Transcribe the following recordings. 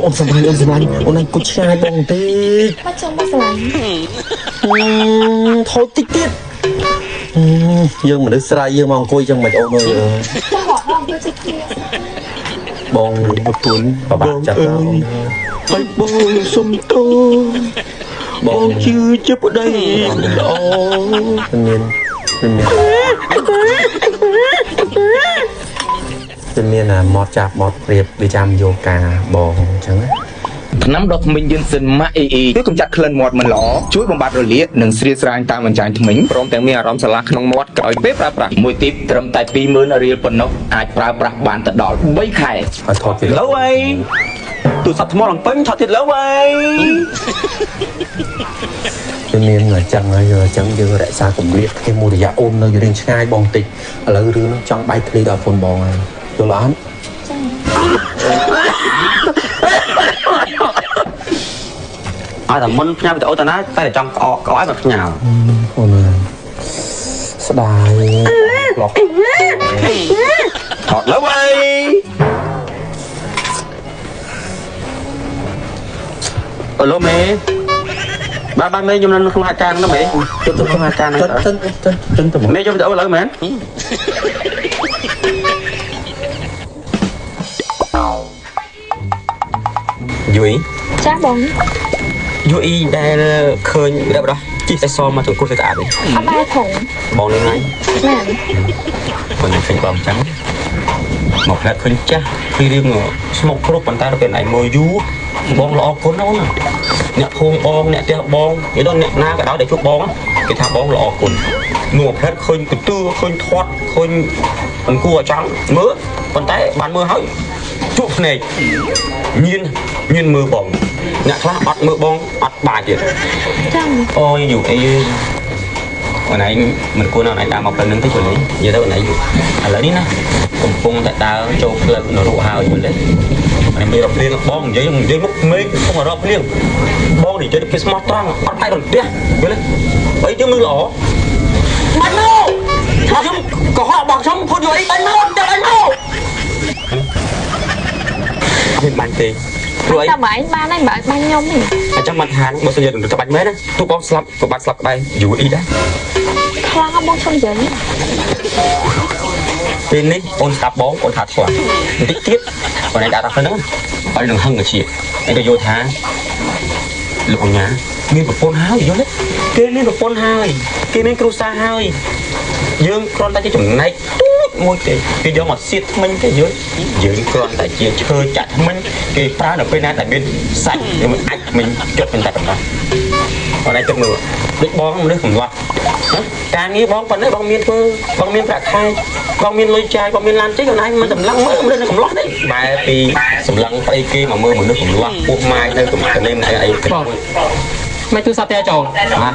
អូនសម្លាញ់អូនសម្លាញ់អូនឯងគូឆ្ងាយបងតិច មកចង់មកស្រឡាញ់ ថយតិចទៀតយើងមនុស្សស្រីយើងមកអង្គុយចឹងមិនអូនអើយ បងបងយកចិត្តគ្នា បង ប្រពន្ធ ប្របាក់ចិត្តអូន ហើយបងសុំទោបងជឿជាប្តីល្អ មានមានមានអាមាត់ចាប់មាត់ព្រៀបវាចាំយកការបងអញ្ចឹងណា ថ្នាំដុសធ្មេញយិនសិនម៉ាក់អ៊ីអ៊ី ជួយកម្ចាត់ក្លិនមាត់មិនល្អជួយបំបត្តិរលាកនិងស្រាលស្រាញតាមអញ្ចាញធ្មេញព្រមទាំងមានអារម្មណ៍ស្រឡះក្នុងមាត់ក្រោយពេលប្រើប្រាស់ មួយទីបត្រឹមតែ 20000 រៀលប៉ុណ្ណោះអាចប្រើប្រាស់បានទៅដល់3ខែ ឲ្យថតពី លើអីទូរស័ព្ទថ្មឡើងពេញថតទៀតលើអី វាមានអញ្ចឹងហើយអញ្ចឹងយើងរក្សាកម្រិតគ្នាមួយរយៈអូននៅរៀងឆ្ងាយបងតិចឥឡូវរឿងហ្នឹងចង់បែកធ្លាយដល់ប្រពន្ធបងហើយយល់អត់ ឲ្យតែមុនផ្ញើវីដេអូទៅណាតែចង់ក្អកក្អកឲ្យមកផ្ញើ អូនអើយស្ដាយប្លុក ថតលើអីអូឡូមេបាទបាទមេខ្ញុំនៅក្នុងហាការហ្នឹងមេទៅទៅក្នុងហាការហ្នឹង ទៅទៅទៅទៅ មេយកវីដេអូឥឡូវមែនយូយ ចាបង យូអ៊ីដែលឃើញវីដេអូរបស់ជីសសមកចង្កូតទៅស្អាតទេ អត់ដែរផង បងនេះហ្នឹង មែន បងឃើញបងអញ្ចឹងមកផ្លែតឃើញចាស់ឃើញរឿងស្មុកគ្រប់ប៉ុន្តែដល់ពេលឯងមើលយូរបងល្អគុណណាអូនអ្នកភូមិបងអ្នកផ្ទះបងនិយាយដល់អ្នកណាក៏ដោយដែលជួបបងគេថាបងល្អគុណមកផ្លែតឃើញកន្ទឿឃើញធាត់ឃើញមិនគួរឲ្យចង់មើលប៉ុន្តែបានមើលហើយជួបភ្នែកញៀនញៀនមើលបងអ្នកខ្លះអត់មើលបងអត់បាយទៀត ចាំ អូយយូអីអូនឯងមិនគួរណាអូនឯងដើរមកផ្លូវហ្នឹងទេយល់ទេនិយាយទៅអូនឯងឥឡូវនេះណាកំពុងតែដើរចូលផ្លូវនរកហើយយល់ទេអូនឯងមានរកភ្លៀងបងនិយាយនិយាយមុខមេឃកំពុងតែរកភ្លៀងបងនិយាយទៅគេស្មោះត្រង់អត់បាយរន្ទះយល់ទេអីយើងមើលល្អបាញ់មកខ្ញុំកុហកបងខ្ញុំพูดយូអីបាញ់មកតែបាញ់មកអត់មានបាញ់ទេព្រោះអី តែបើឯងបានហើយបើបាញ់ខ្ញុំនេះ អញ្ចឹងមិនថាបើសិនជាទៅបាច់មែនណាទូបងស្លាប់ក៏បាត់ស្លាប់ក្បែរយូរអ៊ីដែរ ខ្លាំងបងឈុំនិយាយ ពេលនេះអូនស្ដាប់បងអូនថាខ្លាំងបន្តិចទៀតអូនឯងដាក់ដល់ហ្នឹងអត់នឹងហឹងជាឯងក៏យល់ថាលោកអញ្ញាមានប្រពន្ធហើយយល់ទេគេមានប្រពន្ធហើយគេមានគ្រួសារហើយយើងគ្រាន់តែជាចំណែកទូចមួយទេគេយកមកសៀតថ្មិញទេយល់យើងគ្រាន់តែជាឈើចាក់ថ្មិញគេប្រើនៅពេលណាដែលមានសាច់មានអាចថ្មិញចុតតែប៉ុណ្ណោះអូនឯងគិតមើលដូចបងមនុស្សកំឡោះការងារបងប៉ុណ្ណេះបងមានធ្វើបងមានប្រាក់ខែបងមានលុយចាយបងមានឡានជិះអូនឯងមិនសម្លឹងមើលមនុស្សកំឡោះទេបែរពីសម្លឹងប្តីគេមកមើលមនុស្សកំឡោះពោះម៉ាយនៅកំណេមអី បងមិនទូរស័ព្ទតែចូល ហ៎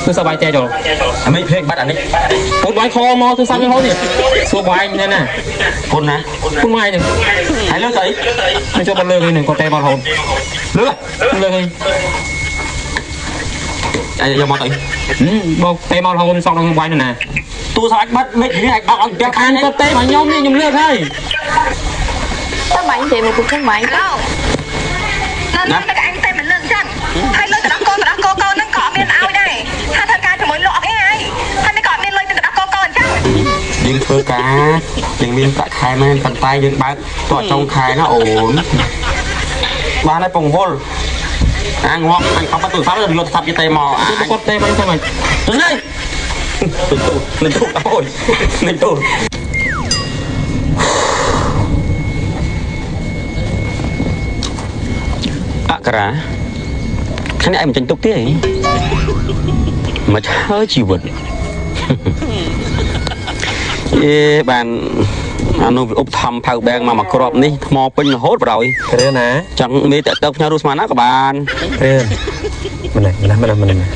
ទូរស័ព្ទបាយតែចូល អាមិនភ្លេចបាត់អានេះ ពុតបាយខមកទូរស័ព្ទខ្ញុំហូតនេះសួរបាយមែនណា ពុនណា ពុនម៉ាយនេះ ហើយលើកអី ខ្ញុំចូលបលើកនេះគាត់តែមករហូត លើក លើកអី អីយកមកអី បងតែមករហូតសងដល់បាយណា ទូរស័ព្ទអាចបាត់មិននេះអាចបាត់ឲ្យផ្ទះ ខានគាត់ទេមកខ្ញុំនេះខ្ញុំលើកហើយ តែបើឯងនិយាយមកពុកខ្ញុំបើឯងទៅ ណាតែអញតែមិនលើកចឹងហើយលើកទៅដល់កូនទៅដល់កូនកូនហ្នឹងក៏អត់មានឲ្យដែរថាធ្វើការជាមួយលោកអត់អីហើយហើយនេះក៏អត់មានលុយទៅដល់កូនកូនអញ្ចឹង យើងធ្វើការយើងមានប្រាក់ខែមែនប៉ុន្តែយើងបើកតចុងខែណាអូនបានហើយពងវល់អាងាប់អញខំបាត់ទូរស័ព្ទយកទូរស័ព្ទយទេមក គាត់ទេមកទៅមក ទៅនេះទៅទៅទូអូយនេះទូអក្រាខាងនេះឯងមិនចេញទុកទេអីមកហើយជីវិតអេបានអានោះឧបត្ថម្ភផៅបែងមកមកក្របនេះថ្មពេញរហូតបរោយ គ្រឿណា ចង់មេតទៅផ្ញើរូបស្មានណាក៏បាន គ្រឿម្នេះម្នេះម្នេះម្នេះ ណា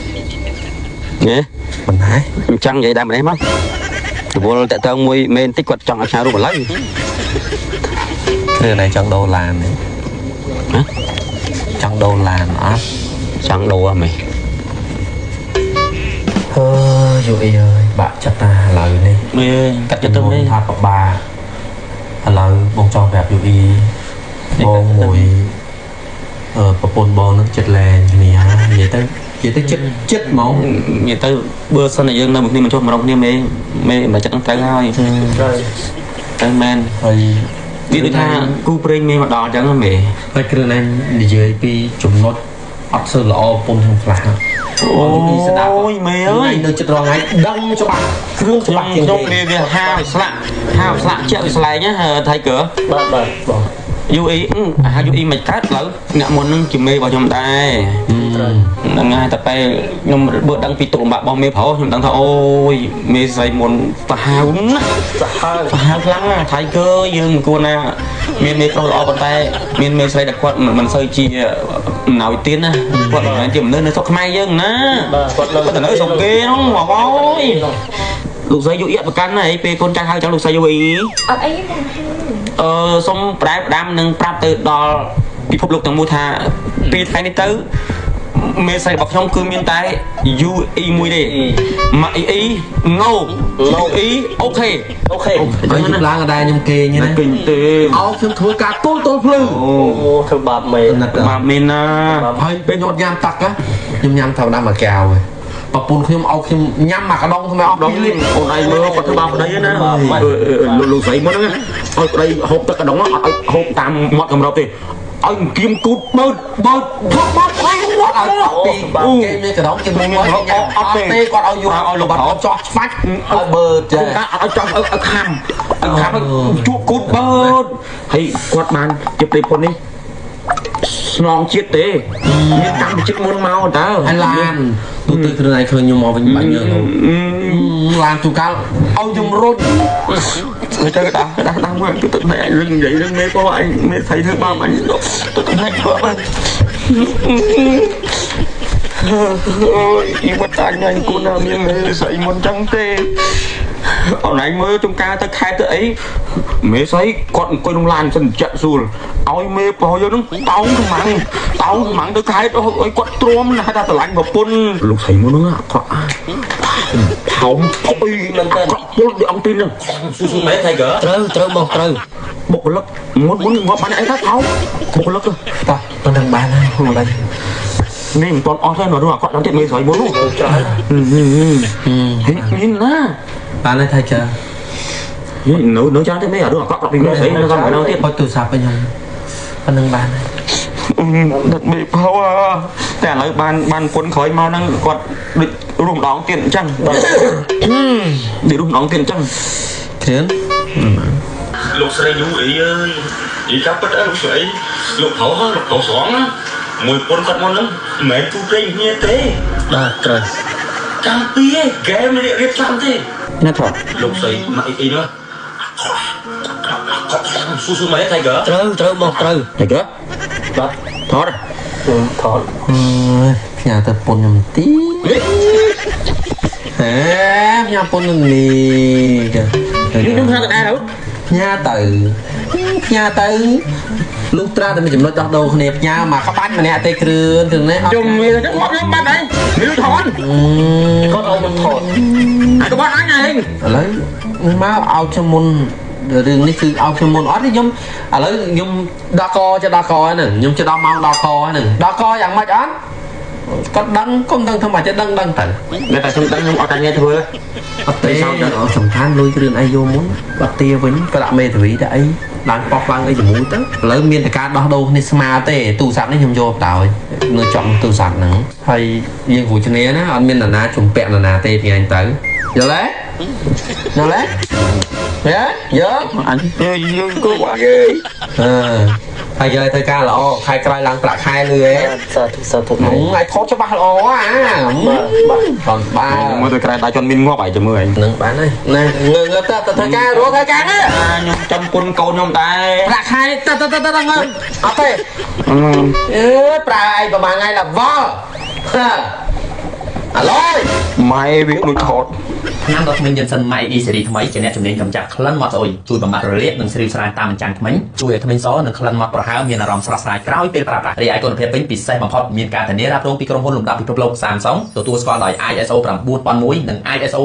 ម្នេះ ខ្ញុំចង់និយាយដែរម្នេះមករវល់តទៅមួយមេបន្តិចគាត់ចង់ឲ្យផ្ញើរូបឥឡូវ គ្រឿណៃចង់ដូរឡានទេ ហ៎ ចង់ដូរឡានអត់ ចង់ដូរហ៎មេ អើយូអ៊ីអើយបាក់ចិត្តតាឥឡូវនេះ មេកាត់ចិត្តទៅមេ ថាពិបាកឥឡូវបងចង់ប្រាប់យូអ៊ីបងមួយ ប្រពន្ធបងនឹងចិត្តលែងគ្នានិយាយទៅនិយាយទៅចិត្តចិត្តហ្មង និយាយទៅបើសិនតែយើងនៅមួយគ្នាមិនចុះមករងគ្នាមេមេមិនចិត្តនឹងត្រូវហើយ ត្រូវ ត្រូវមែន ហើយ វាដូចថាគូព្រេងមេមកដល់អញ្ចឹងមេ ហើយគ្រឿងឯងនិយាយពីចំណុចអត់សូវល្អពុនខ្ញុំខ្លះ អូយមេអើយ នៅចិត្តរងថ្ងៃដឹងច្បាស់គ្រឿងច្បាស់ជាង ខ្ញុំវាវាហាវស្លាក់ហាវស្លាក់ជាក់វាស្លែងណាថៃកើ បាទបាទបង UE អា UE មិនកើតឡើយអ្នកមុននឹងជាមេរបស់ខ្ញុំដែរហ្នឹងហើយតែពេលខ្ញុំបើដឹងពីទុកលំបាករបស់មេប្រុសខ្ញុំដឹងថាអូយមេស្រីមុនសាហាវណាស់ សាហាវ សាហាវខ្លាំងណាស់ថៃកើយើងមិនគួរណាមានមេប្រុសល្អប៉ុន្តែមានមេស្រីដែលគាត់មិនសូវជាអំណោយទៀនណាគាត់មិនមែនជាមនុស្សនៅស្រុកខ្មែរយើងណា បាទគាត់នៅ គាត់ទៅនៅស្រុកគេហ្នឹងបងអើយលោកស្រីយូអ៊ីប្រកាន់ណាពេលកូនចាស់ហៅចឹងលោកស្រីយូអ៊ី អត់អីទេ អឺសូមប្រែផ្ដាំនឹងប្រាប់ទៅដល់ពិភពលោកទាំងមូលថាពីថ្ងៃនេះទៅមេស្រីរបស់ខ្ញុំគឺមានតែ UE មួយទេម៉ាក់ EE no UE អូខេ អូខេ ហើយយប់ឡើងអត់ដែរខ្ញុំគេងណា គេងទេ អោខ្ញុំធ្វើការទល់ទល់ភ្លឺ អូធ្វើបាបមេ បាបមេណា ហើយពេលខ្ញុំអត់ញ៉ាំទឹកខ្ញុំញ៉ាំធម្មតាមួយកែវឯងប្រពន្ធខ្ញុំឲ្យខ្ញុំញ៉ាំមកកដងខ្ញុំអស់ ដង 2លីត្រ អូនឯងមើលគាត់ធ្វើបាបប្តីណាលោកស្រីមុនហ្នឹងឲ្យប្តីហូបទឹកកដងអត់ឲ្យហូបតាមមាត់កម្របទេឲ្យអង្គៀមគូតបើតបើត បើតបើតឲ្យពីគេមានកដងគេមានអត់ទេគាត់ឲ្យយូរឲ្យលោកបាត់ចោះឆ្វាច់ឲ្យបើត ចាឲ្យចោះឲ្យខាំឲ្យខាំជក់គូតបើតហើយគាត់បានជាប្តីប្រពន្ធនេះស្នងជាតិទេមានកម្មវិជ្ជាមុនមកតើ ហើយឡានទូទៅគ្រឿងឯងឃើញខ្ញុំមកវិញបាញ់យើងឡានទូកាលឲ្យខ្ញុំរុញ ទៅដាស់ដាស់ដាស់មកទៅទៅរឿងនិយាយរឿងមេក៏អញមេស្រីធ្វើបាបអញទៅទៅផ្នែកគាត់បាទអូយអ៊ីវត្តអញអញគូណាមានមេស្រីមុនចឹងទេអូនឯងមើលចំការទៅខែទៅអីមេស្រីគាត់អង្គុយក្នុងឡានសិនចាក់ស្រួលឲ្យមេប្រុសយើងនឹងតោងខ្មាំងតោងខ្មាំងទៅខែឲ្យគាត់ទ្រាំណាថាស្រឡាញ់ប្រពន្ធលោកស្រីមុនហ្នឹងគាត់ថោមអុយមែនតើគាត់ពុលដូចអង្គទីនហ្នឹងស៊ូស៊ូមែនថៃកើ ត្រូវត្រូវបងត្រូវ បុគ្គលិកមុនមុនងាប់បានអីថាថោមបុគ្គលិក តោះប៉ុណ្្នឹងបានហើយបាទ នេះមិនទាន់អស់ទេនោះអាគាត់ដល់ទៀតមេស្រីមុននោះ ច្រើន មានណា បានហើយថៃកើ នៅនៅច្រើនទេមេអារឿងអាក្រក់ពីមេស្រីនៅតាមនៅទៀត ហុចទូរស័ព្ទឲ្យខ្ញុំប៉ុណ្្នឹងបានហើយ ដឹកមេផោតែឥឡូវបានបានពុនក្រោយមកហ្នឹងគាត់ដូចរួមម្ដងទៀតអញ្ចឹងដូចរួមម្ដងទៀតអញ្ចឹង គ្រឿន លោកស្រីយូអីអើយនិយាយចាប់ពិតអើលោកស្រីលោកប្រុសលោកប្រុសស្រងមួយពុនគាត់មុនហ្នឹងមិនមែនគូព្រេងគ្នាទេ បាទត្រូវ ចាំពីឯងហ្គេមរៀបចំទេណាថតលោកស្រីមកអីអីនោះស៊ូស៊ូមកថៃកើ ត្រូវត្រូវបងត្រូវ ថៃកើ បាទ ថត ថត ផ្ញើទៅពុនខ្ញុំទីហេផ្ញើពុននឹងនេះចា ខ្ញុំផ្ញើទៅដែរទៅ ផ្ញើទៅផ្ញើទៅលុះត្រាតែមានចំណុចដោះដូរគ្នាផ្ញើមកក្បាច់ម្នាក់ទេគ្រឿនគ្រឿងនេះអត់ ជុំវាទៅងាប់ខ្ញុំបាត់ហើយមានថត គាត់ឲ្យខ្ញុំថត អាក្បាត់អញឯង ឥឡូវមកឲ្យខ្ញុំមុនរឿងនេះគឺឲ្យខ្ញុំមុនអត់ទេខ្ញុំឥឡូវខ្ញុំដល់កจะដល់កហ្នឹងខ្ញុំจะដល់ម៉ោងដល់កហ្នឹងដល់កយ៉ាងម៉េចអត់គាត់ដឹងកុំដឹងធ្វើម៉េចដឹងដឹងទៅ តែខ្ញុំដឹងខ្ញុំអត់តែធ្វើ អត់ទេសំខាន់លុយគ្រឿងអីយកមុនគាត់ទាវិញគាត់ដាក់មេធាវីទៅអីឡើងប៉ោះឡើងអីជាមួយទៅឥឡូវមានតែការដោះដូរគ្នាស្មើទេទូរស័ព្ទនេះខ្ញុំយកបណ្ដោយនៅចំទូរស័ព្ទហ្នឹងហើយយើងគ្រូគ្នាណាអត់មាននរណាជំពាក់នរណាទេថ្ងៃទៅយល់ទេយល់ទេយល់ អញយើងគូអើយ អឺហើយយកធ្វើការល្អខែក្រោយឡើងប្រាក់ខែលឺឯង សាធុសាធុ ឯងថតច្បាស់ល្អអាបាទបាទ មើលទៅក្រែដៃជន់មានងាប់ហើយចាំមើលឯង នឹងបានហើយណាងើងើទៅធ្វើការរកធ្វើការណា ខ្ញុំចាំពុនកូនខ្ញុំដែរ ប្រាក់ខែទៅទៅទៅងើអត់ទេអឺប្រើឯងប្រហែលថ្ងៃឡាវល់អាឡយ ម៉ែវាដូចថត ថ្នាំដុសធ្មេញ Johnson Max E ស៊េរីថ្មីជាអ្នកជំនាញកម្ចាត់ក្លិនមាត់ស្អុយជួយបំបាត់រលាកនិងស្រីស្រាញតាមអញ្ចាំងធ្មេញជួយឲ្យធ្មេញសនិងក្លិនមាត់ប្រហើរមានអារម្មណ៍ស្រស់ស្រាយក្រោយពេលប្រើប្រាស់រីឯគុណភាពវិញពិសេសបំផុតមានការធានារ៉ាប់រងពីក្រុមហ៊ុនលំដាប់ពិភពលោក Samsung ទទួលស្គាល់ដោយ ISO 9001និង ISO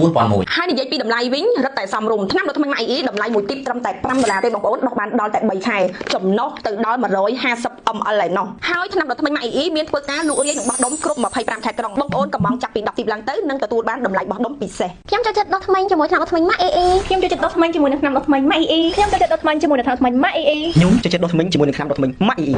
14001 ហើយនិយាយពីតម្លៃវិញរឹតតែសមរម្យថ្នាំដុសធ្មេញ Max E តម្លៃមួយទីបត្រឹមតែ5ដុល្លារទេបងប្អូនដោះបានដល់តែ3ខែចំណុះទៅដល់150 ml ឯណោះហើយថ្នាំដុសធ្មេញ Max E មានធ្វើការលក់រាយនិងបោះដុំគ្រប់25ខេត្តក្រុងបងប្អូនកំងចាប់ពី10ទីបឡើងទៅនឹងទទួលបានតម្លៃបោះដុំពិសេស ខ្ញុំចូលចិត្តដុសធ្មេញជាមួយថ្នាំដុសធ្មេញ Max EE ខ្ញុំចូលចិត្តដុសធ្មេញជាមួយនឹងថ្នាំដុសធ្មេញ Max EE ខ្ញុំចូលចិត្តដុសធ្មេញជាមួយនឹងថ្នាំដុសធ្មេញ Max EE ខ្ញុំចូលចិត្តដុសធ្មេញជាមួយនឹងថ្នាំដុសធ្មេញ Max EE